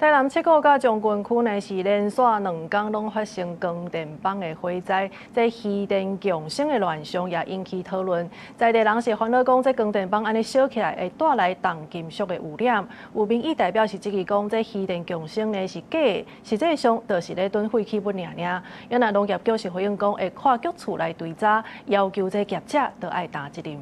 台南七股佮將軍區呢是連續兩工攏發生光電板的火災，這漁電共生的亂象也引起討論。在地人是煩惱講，這光電板按呢燒起來會帶來重金屬的污染。有民意代表是質疑講，這漁電共生呢是假的，實際上就是咧囤廢棄物爾爾。原來農業局是回應講，會跨局處來追查，要求這業者都愛擔責任。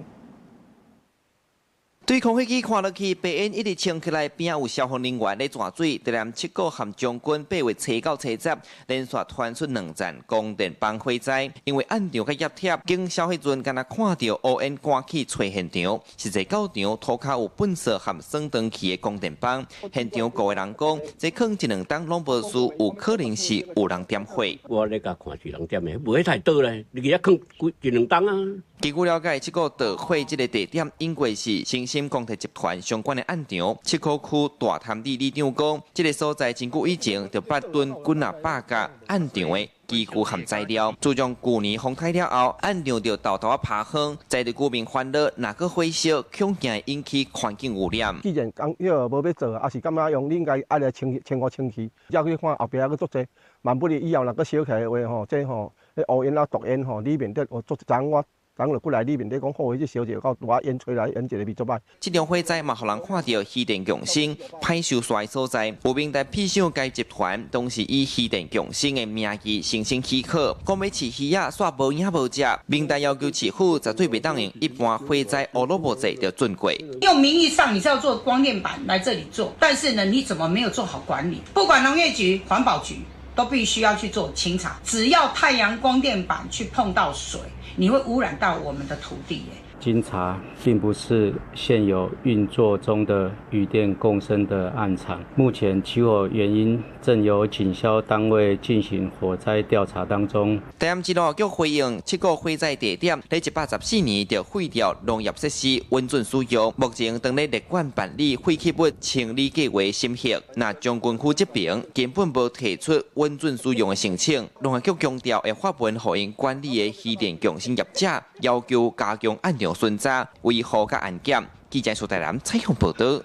對空飛機看落去，白煙一直衝起來，邊有消防人員咧鑽水。台南七股和將軍8月初9、初10，連續傳出兩站光電板火災，因為暗場佮葉貼，警消彼陣敢若看著烏煙趕去揣現場，實際到場塗跤有糞埽和耍斷去的光電板。現場五个人講，這囥一兩冬攏無事，有可能是有人點火。我咧共看是人點的，無彼太倒咧，你記得囥幾一兩冬啊。根據了解，這個導火這個地點應該是新興鋼鐵集團相關的暗場。七股區大潭里里長講，這个所在真久以前就捌囤幾若百架暗場的機具和材料。自從舊年風颱了後，暗場就沓沓仔拋荒，在地居民煩惱，若閣火燒，恐驚會引起環境污染。既然講彼个無欲做，抑是感覺用，你應該愛來清清我清氣，才去看後壁閣足濟，萬不利以後若閣燒起來的話吼，這吼，彼烏煙啊毒煙吼，裡面底有足昨我。昨就過來裡面咧講，好，這燒者到大煙吹來，煙一個味足歹。這場火災嘛，予人看著漁電共生歹收煞的所在。有民代披想該集團當時以漁電共生的名義申請許可，講欲飼魚仔，煞無影無跡。民代要求市府絕對袂當用一般火災烏魯木濟就準過。用名義上你是要做光電板來這裡做，但是呢，你怎麼沒有做好管理？不管農業局、環保局都必須要去做清查。只要太陽光電板去碰到水，你會污染到我們的土地耶。經查，並不是現有運作中的漁電共生的暗場。目前起火原因正由警消單位進行火災調查當中。台南市農業局回應，七股火災地點佇114年就廢掉農業設施允准使用，目前正咧列管辦理廢棄物清理計劃審核。若將軍區這邊根本無提出允准使用的申請，農業局強調會發文予𪜶管理的漁電共生業者，要求加強暗場巡查，維護佮安檢。記者蘇台南採訪報導。